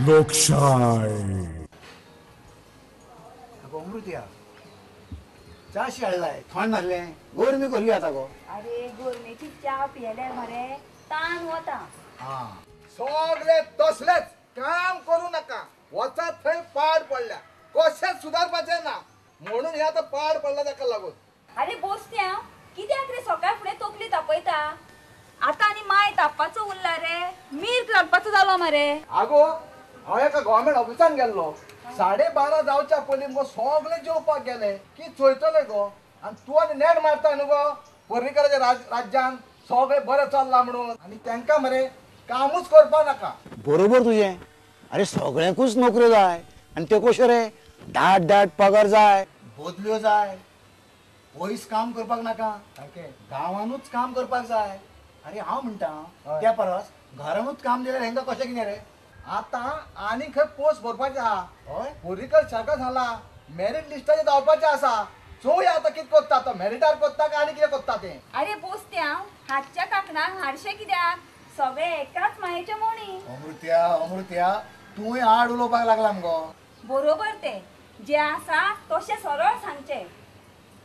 लोकशाय. अमृत्या च्याशी हाडलाय थंड नासलें गरमी कसली जाता गो. अरे गरमेची च्या पियेल्यार मरे ताण वता. सगळे तसलेच काम करू नाका, वचात थंय पाड पडल्या, कशेंच सुदारपाचें ना म्हणून हे आतां पाड पडला ताका लागून. अरे बोसत्या कित्याक रे सकाळ फुडें तकली तापयता? आतां आनी माय तापपाचो उरला रे, मीर्ग लागपाचो जालो मरे. आगो हांव एका गव्हर्मेंट ऑफिसान गेल्लो, 12:30 जावच्या पयलीं मुगो सगळे जेवपाक गेले की चोयतले गो. आनी तूं आनी नेट मारता न्हू गो पर्रीकराच्या राज्यान सगळें बरें चल्लां म्हणून, आनी तांकां मरे कामूच करपा नाका. बरोबर तुजें. अरे सगळ्यांकूच नोकऱ्यो जाय आनी त्यो कश्यो रे, दाट दाट पगार जाय, बदल्यो जाय, पयस काम करपाक नाका, गांवानूच काम करपाक जाय. अरे हांव म्हणटा त्या परस घरानूच काम दिल्यार हेंकां कशें कितें रे? आतां आनी खंय पोस्ट भरपाचें आहा, पर्रीकर सरकार सांगला मेरीट लिस्टाचेर धांवपाचें आसा. चोवया आतां कितें करता तो, मेरिटार करता काय आनी कितें करता तें. अरे बोसत्या हातच्या कांकणाक हारशें कित्याक, सगळे एकाच मायेचे मोणी. अमृत्या अमृत्या तूंय आड उलोवपाक लागला मगो. बरोबर तें जें आसा तशें सरळ सांगचें.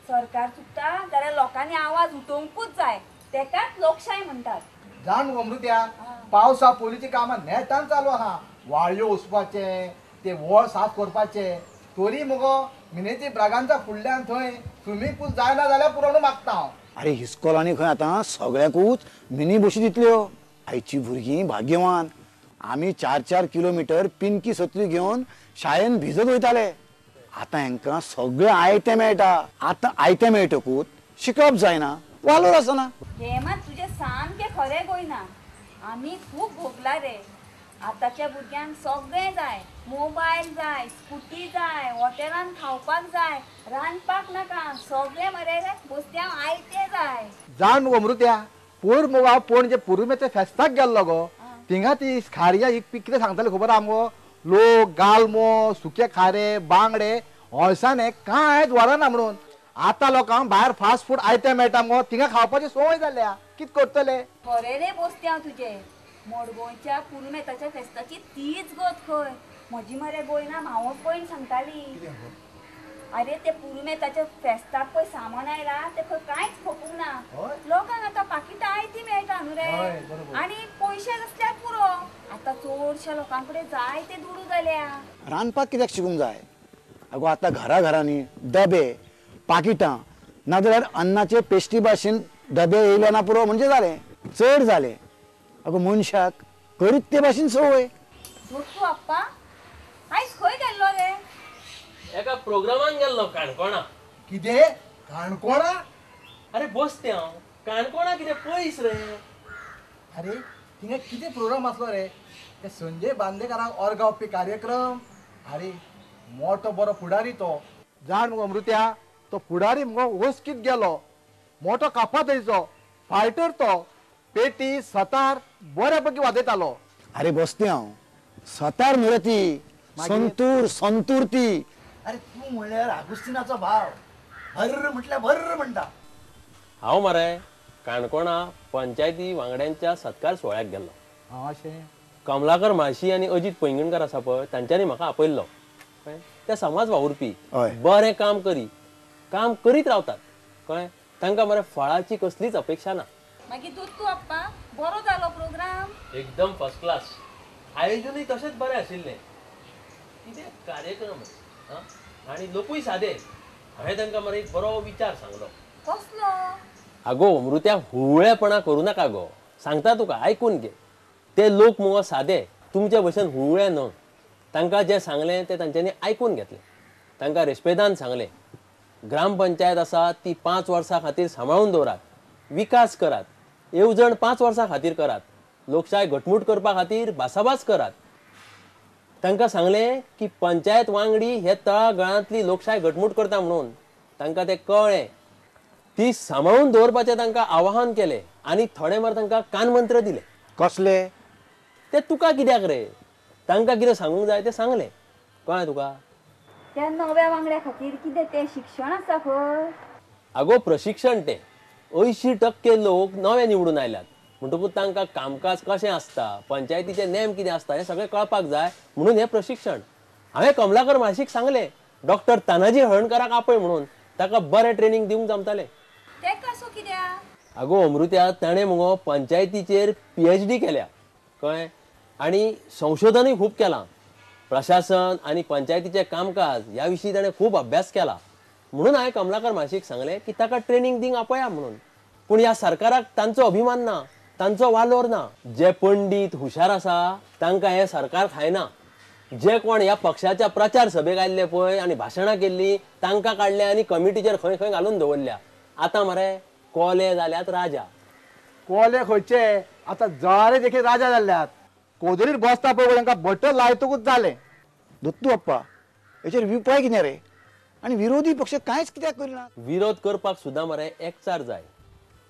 सरकार चुकता जाल्यार लोकांनी आवाज उठोवंकूच जाय, तेकाच लोकशाय म्हणटात. जाण मुगो अमृत्या, पावसा पयलींची कामां नेटान चालू आहा, वाळयो उसपाचें, ते वळ साफ करपाचें. तरी मुगो मिनेची ब्रागांचा फुडल्यान थंय स्विमींग पूल जायना जाल्यार पुरो म्हणून मागता हांव. अरे इस्कोलांनी खंय आतां सगळ्यांकूच मिनी बशी दितल्यो. आयची भुरगीं भाग्यवान. आमी 4-4 किलोमिटर पिनकी सत्री घेवन शाळेन भिजत वयताले. आतां हेंकां सगळें आयतें मेळटा. आतां आयतें मेळटकूच शिकप जायना, वालोर आसना. हें मात तुजें सामकें खरें गोयना, आमी खूब भोगला रे. आतांच्या भुरग्यांक सगळें जाय, मोबायल जाय, स्कुटी जाय, हॉटेलान खावपाक जाय, रांदपाक नाका, सगळें मरे रे बोसत्या आयतें जाय. जाण मुगो अमृत्या, पयर मुगो हांव पणजे पुरुमेच्या फेस्ताक गेल्लो गो, थिंगा ती खारया एक कितें सांगताली खबर आहा मुगो, लोक गालमो सुके खारे बांगडे हळसाणे कांयच व्हरना म्हणून. आतां लोकांक भायर फास्ट फूड आयतें मेळटा मुगो, थिंगा खावपाची संवय जाल्या, कितें करतले? खरें रे बोसत्या तुजें, मडगांवच्या पुरुमेताच्या फेस्ताची तीच गत खंय. म्हजी मरे गोयना मावस भयण सांगताली, अरे ते पुरुमेताच्या फेस्ताक पळय सामान आयला ते खंय कांयच खपूंक ना. लोकांक आतां पाकिटां आयतीं मेळटा न्हू रे, आनी पयशे आसल्यार पुरो. आतां चडश्या लोकां कडेन जायते दुडू जाल्या. रांदपाक कित्याक शिकूंक जाय? आगो आतां घरा घरांनी डबे पाकिटां नाजाल्यार अन्नाचे पेस्टी भाशेन डबे येयले ना पुरो म्हणजे जालें, चड जालें. अगो मनशाक करीत ते भाशेन संवय. तूं आप्पा आयज खंय गेल्लो रे? एका प्रोग्रामान गेल्लो काणकोणा. कितें काणकोणा? अरे बसते हांव, काणकोणा कितें पयस रे. अरे थिंगा कितें प्रोग्राम आसलो रे? ते संजय बांदेकाराक ऑर्गावपी कार्यक्रम. अरे मोठो बरो फुडारी तो. जाण मुगो अमृत्या, तो फुडारी मुगो वस्कीत गेलो, मोठो कापातयचो फायटर तो, पेटी सतार बऱ्या पैकी वाजयतालो. अरे बसते हांव, सतार न्हू रे ती, संतूर संतूर ती. अरे तूं म्हणल्यार आगुस्तिनाचो भाव, भर्र म्हटल्यार भर्र म्हणटा. हांव मरे काणकोणा पंचायती वांगड्यांच्या सत्कार सुवाळ्याक गेल्लो. अशें? कमलाकर म्हाळशी आनी अजीत पैंगीणकर आसा पळय, तांच्यांनी म्हाका आपयल्लो. ते समाज वावुरपी, बरें काम करी, काम करीत रावतात, कळ्ळें? तांकां मरे फळाची कसलीच अपेक्षा ना. मागीर दूद तूं आप्पा, बरो जालो प्रोग्राम? एकदम फर्स्ट क्लास. आयोजनूय तशेंच बरें आशिल्लें. कितें कार्यक्रम आनी लोकूय सादे. हांवें तांकां मरे एक बरो विचार सांगलो. कसलो? आगो अमृत्या, हुवळेपणा करूं नाका गो, सांगता तुका आयकून घे. ते लोक मुगो सादे, तुमचे भशेन हुवळे न्हय. तांकां जें सांगलें तें तांच्यांनी आयकून घेतलें. तांकां रेस्पेदान सांगलें, ग्रामपंचायत आसा ती 5 वर्सां खातीर सांबाळून दवरात, विकास करात, येवजण 5 वर्सां खातीर करात, लोकशाय घटमूट करपा खातीर भासाभास करात. तांकां सांगलें की पंचायत वांगडी हे तळागाळांतली लोकशाय घटमूट करता म्हणून. तांकां तें कळ्ळें, ती सांबाळून दवरपाचें तांकां आवाहन केलें आनी थोडे मार तांकां कानमंत्र दिले. कसले? ते तुका कित्याक रे, तांकां कितें सांगूंक जाय तें सांगलें. कळ्ळें तुका? त्या नव्या वांगड्या खातीर कितें तें शिक्षण आसा खंय? आगो प्रशिक्षण तें 80% लोक नवे निवडून आयल्यात. म्हणटकूच तांकां कामकाज कशें आसता, पंचायतीचे नेम कितें आसता हें सगळें कळपाक जाय म्हणून हें प्रशिक्षण. हांवें कमलाकर म्हाळशीक सांगलें डॉक्टर तानाजी हळर्णकाराक आपय म्हणून, ताका बरें ट्रेनींग दिवंक जमतालें. तेका असो कित्याक? आगो अमृत्या, ताणें मुगो पंचायतीचेर PhD केल्या, कळ्ळें, आनी संशोधनूय खूब केलां. प्रशासन आनी पंचायतीचें कामकाज ह्या विशीं ताणें खूब अभ्यास केला. म्हणून हांवें कमलाकर म्हाळशीक सांगलें की ताका ट्रेनींग दिवंक आपया म्हणून. पूण ह्या सरकाराक तांचो अभिमान ना, तांचो वालोर ना. जे पंडीत हुशार आसा तांकां हें सरकार खायना. जे कोण ह्या पक्षाच्या प्रचार सभेक आयिल्ले पळय आनी भाशणां केल्लीं तांकां काडले आनी कमिटीचेर खंय खंय घालून दवरल्या. आतां मरे कोले जाल्यात राजा. कोले खंयचे आतां जळारे देखील राजा जाल्यात. कोदरीर बसता पळय तांकां बटर लायतकूच जालें. दत्तू अप्पा, हेचेर उपाय कितें रे? आनी विरोधी पक्ष कांयच कित्याक करिना? विरोध करपाक सुद्दां मरे एकचार जाय,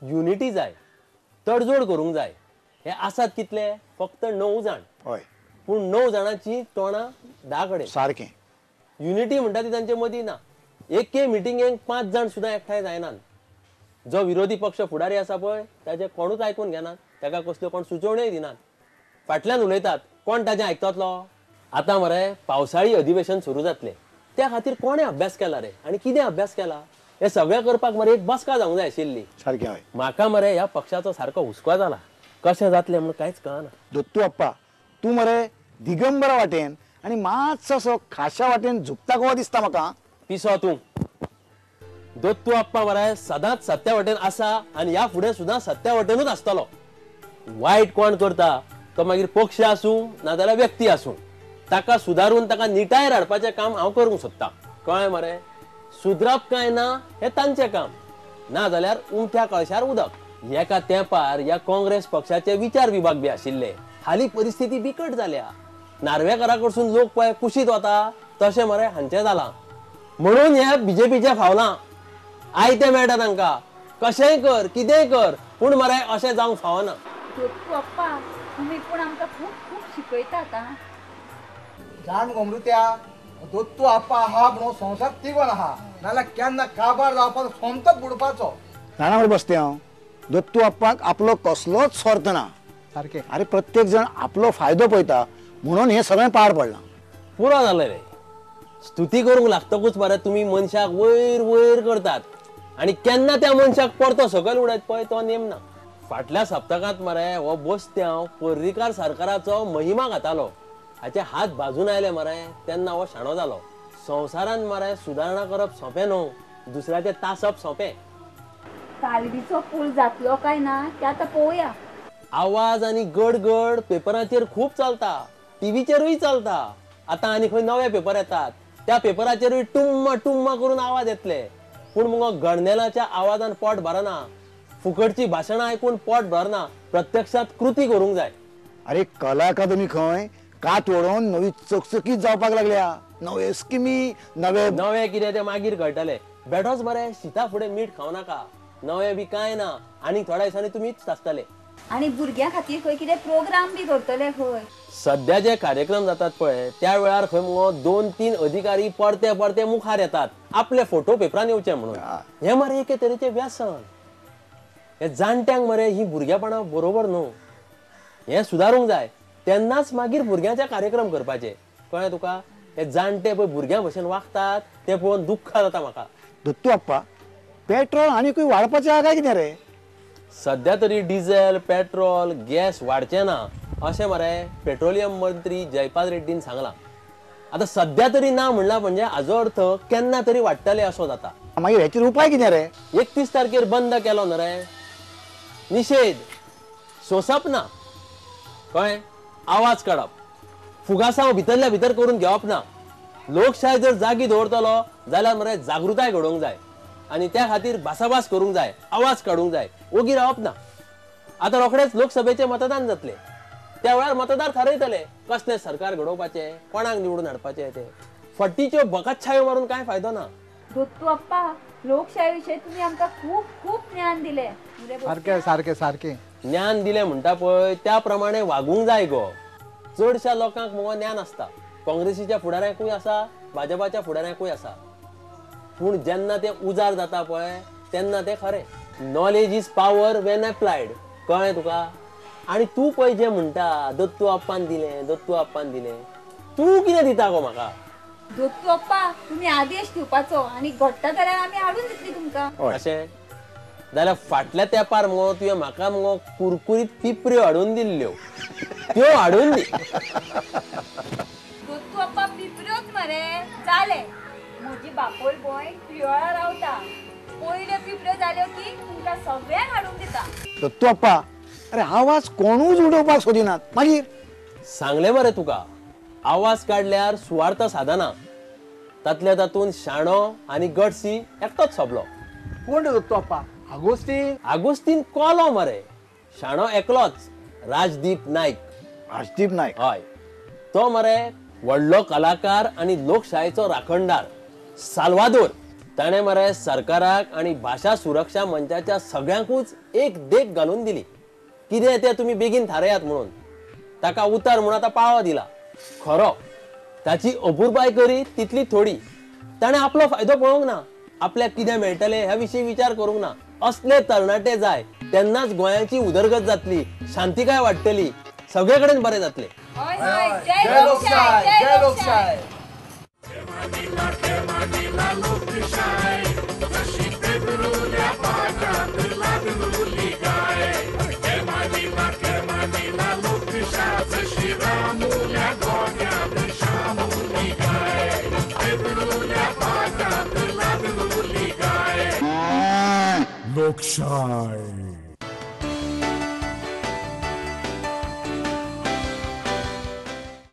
युनिटी जाय, तडजोड करूंक जाय. हे आसात कितले? फक्त 9 जाण. हय, पूण 9 जाणांची तोंडां 10 कडेन. सारकें. युनिटी म्हणटा ती तांचे मदीं ना. एके मिटिंगेक 5 जाण सुद्दां एकठांय जायनात. जो विरोधी पक्ष फुडारी आसा पळय ताचे कोणूच आयकून घेनात, ताका कसल्यो कोण सुचोवण्योय दिनात, फाटल्यान उलयतात. कोण ताचें आयकतलो? आतां मरे पावसाळी अधिवेशन सुरू जातलें, त्या खातीर कोणें अभ्यास केला रे आनी कितें अभ्यास केला हें सगळें करपाक मरे एक बसका जावंक जाय आशिल्ली. सारकें. हय, म्हाका मरे ह्या पक्षाचो सारको हुस्को जाला, कशें जातलें म्हणून कांयच कळना. दत्तू अप्पा, तूं मरे दिगंबरा वाटेन आनी मातसो असो खाशा वाटेन झुकता गो दिसता म्हाका. पिसो तूं. दत्तू अप्पा मरे सदांच सत्या वाटेन आसा आनी ह्या फुडें सुद्दां सत्या वाटेनूच आसतलो. वायट कोण करता तो मागीर पक्ष आसूं नाजाल्यार व्यक्ती आसूं, ताका सुदारून ताका निटायर हाडपाचें काम हांव करूंक सोदतां. कळ्ळें मरे? सुदरप काय ना हें तांचें काम, ना जाल्यार उमथ्या कळशार उदक. एका तेंपार ह्या काँग्रेस पक्षाचे विचार विभाग बी आशिल्ले. हालीं परिस्थिती बिकट जाल्या. नार्वेकारा कडसून लोक पळय कुशीत वता तशें मरे हांचें जालां. म्हणून हे बीजेपीचें फावलां आयतें मेळटा तांकां. कशेंय कर कितेंय कर पूण मरे अशें जावंक फावना. पप्पा, तुमी पूण आमकां खूब खूब शिकयतात. जाण गो अमृत्या, दत्तू आप्पा आहा म्हणून संवसार तिगोन आहा, नाजाल्यार केन्ना काबार जावपाचो, सोमतोच बुडपाचो. जाणा मरे बसते हांव, दत्तू आप्पाक आपलो कसलोच स्वार्थ ना. सारकें. अरे प्रत्येक जण आपलो फायदो पळयता म्हणून हें सगळें पार पडलां. पुरो जालें रे. स्तुती करूंक लागतकूच मरे तुमी मनशाक वयर वयर करतात आनी केन्ना त्या मनशाक परतो सकयल उडयत पळय तो नेम ना. फाटल्या सप्तकांत मरे हो बस्त्यांव पर्रीकार सरकाराचो महिमा घातालो. हाचे हात बाजून आयले मरे तेन्ना हो शाणो जालो. संवसारान मरे सुदारणा करप सोंपें न्हू, दुसऱ्याचें तासप सोंपें. कालवीचो पूल जातलो काय ना ते आतां पळोवया. आवाज आनी गडगड पेपराचेर खूब चलता, टीव्हीचेरूय चलता. आतां आनी खंय नवे पेपर येतात त्या पेपराचेरूय टुम्मा टुम्मा करून आवाज येतले. पूण मुगो गणनेलाच्या आवाजान पोट भरना, फुकटची भाशणां आयकून पोट भरना, प्रत्यक्षात कृती करूंक जाय. अरे कला अकादमी खंय कात वडोवन नवी चकचकीत जावपाक लागल्या, नवे स्किमी, नवे नवे कितें ते मागीर कळटले. बेठोच मरे शिता फुडें मीठ खावं नाका, नवें बी कांय ना. आनी थोड्या दिसांनी तुमीच आसतले. आनी भुरग्यां खातीर खंय कितें प्रोग्राम बी करतले खंय. सद्या जे कार्यक्रम जातात पळय त्या वेळार खंय मुगो 2-3 अधिकारी परते परते मुखार येतात आपले फोटो पेपरान येवचे म्हणून. हें मरे एके तरेचें व्यसन. हे जाणट्यांक मरे ही भुरगेपणां बरोबर न्हू, हें सुदारूंक जाय. तेन्नाच मागीर भुरग्यांचे कार्यक्रम करपाचे. कळ्ळें तुका? हे जाणटे पळय भुरग्यां भशेन वागतात तें पळोवन दुख्ख जाता म्हाका. दत्तू अप्पा, पेट्रोल आनीकूय वाडपाचें आहा काय कितें रे? सद्या तरी डिझेल पेट्रोल गॅस वाडचें ना अशें मरे पेट्रोलियम मंत्री जयपाल रेड्डीन सांगलां. आतां सद्या तरी ना म्हणलां म्हणजे हाजो अर्थ केन्ना तरी वाडटले असो जाता. मागीर हेचेर उपाय कितें रे? 31 तारखेर बंद केलो न्हू रे निशेध, सोंसप ना, कळ्ळें? आवाज काडप, फुगासांव भितरल्या भितर करून घेवप ना. लोकशाय जर जागी दवरतलो जाल्यार मरे जागृताय घडोवंक जाय आनी त्या खातीर भासाभास करूंक जाय, आवाज काडूंक जाय, ओगी रावप ना. आतां रोखडेंच लोकसभेचें मतदान जातलें, त्या वेळार मतदार थारयतले कसलें सरकार घडोवपाचें, कोणाक निवडून हाडपाचें तें. फटीच्यो बकाच्छायो मारून कांय फायदो ना. दत्तू अप्पा, लोकशाये विशयी तुमी आमकां खूब खूब ज्ञान दिलें. सारकें सारकें सारकें ज्ञान दिलें म्हणटा पळय त्या प्रमाणे वागूंक जाय गो. चडश्या लोकांक मुगो ज्ञान आसता, काँग्रेसीच्या फुडाऱ्यांकूय आसा, भाजपाच्या फुडाऱ्यांकूय आसा. पूण जेन्ना ते उजार जाता पळय तेन्ना ते खरें. Knowledge is power when applied. कळ्ळें तुका? आनी तूं पळय जें म्हणटा दत्तू आप्पान दिलें, दत्तू आप्पान दिलें, तूं कितें दिता गो म्हाका? दत्तू आप्पा तुमी आदेश दिवपाचो आनी घडटा जाल्यार आमी हाडून दितली तुमकां. अशें जाल्यार फाटल्या तेंपार मुगो तुवें म्हाका मुगो कुरकुरीत पिपऱ्यो हाडून दिल्ल्यो, त्यो हाडून दी. दत्तू आप्पा पिपऱ्योच मरे जाले. म्हजी बापोल भयण प्रियोळा रावता, पयल्यो पिपऱ्यो जाल्यो की तुमकां सगळ्यांक हाडून दिता. दत्तू आप्पा अरे आवाज कोणूच उडोवपाक सोदिनात मागीर. सांगलें मरे तुका, आवाज काडल्यार सुवार्थ सादना. तातल्या तातूंत शाणो आनी गडसी एकटोच सोबलो. कोण दत्तू आप्पा? आगोस्तीन? आगोस्तीन कोलो मरे, शाणो एकलोच, राजदीप नायक. राजदीप नायक? हय, तो मरे व्हडलो कलाकार आनी लोकशायेचो राखणदार साल्वादोर. ताणें मरे सरकाराक आनी भाशा सुरक्षा मंचाच्या सगळ्यांकूच एक देख घालून दिली, कितें तें तुमी बेगीन थारयात म्हणून. ताका उतार म्हणून आतां पाळो दिला. खरो ताची अपुरबाय करी तितली थोडी. ताणें आपलो फायदो पळोवंक ना, आपल्याक कितें मेळटलें ह्या विशीं विचार करूंक ना. असले तरणाटे जाय, तेन्नाच गोंयाची उदरगत जातली, शांतिकाय वाडटली, सगळे कडेन बरें जातलें. जय लोकशाय, जय लोकशाय. लोकशाय.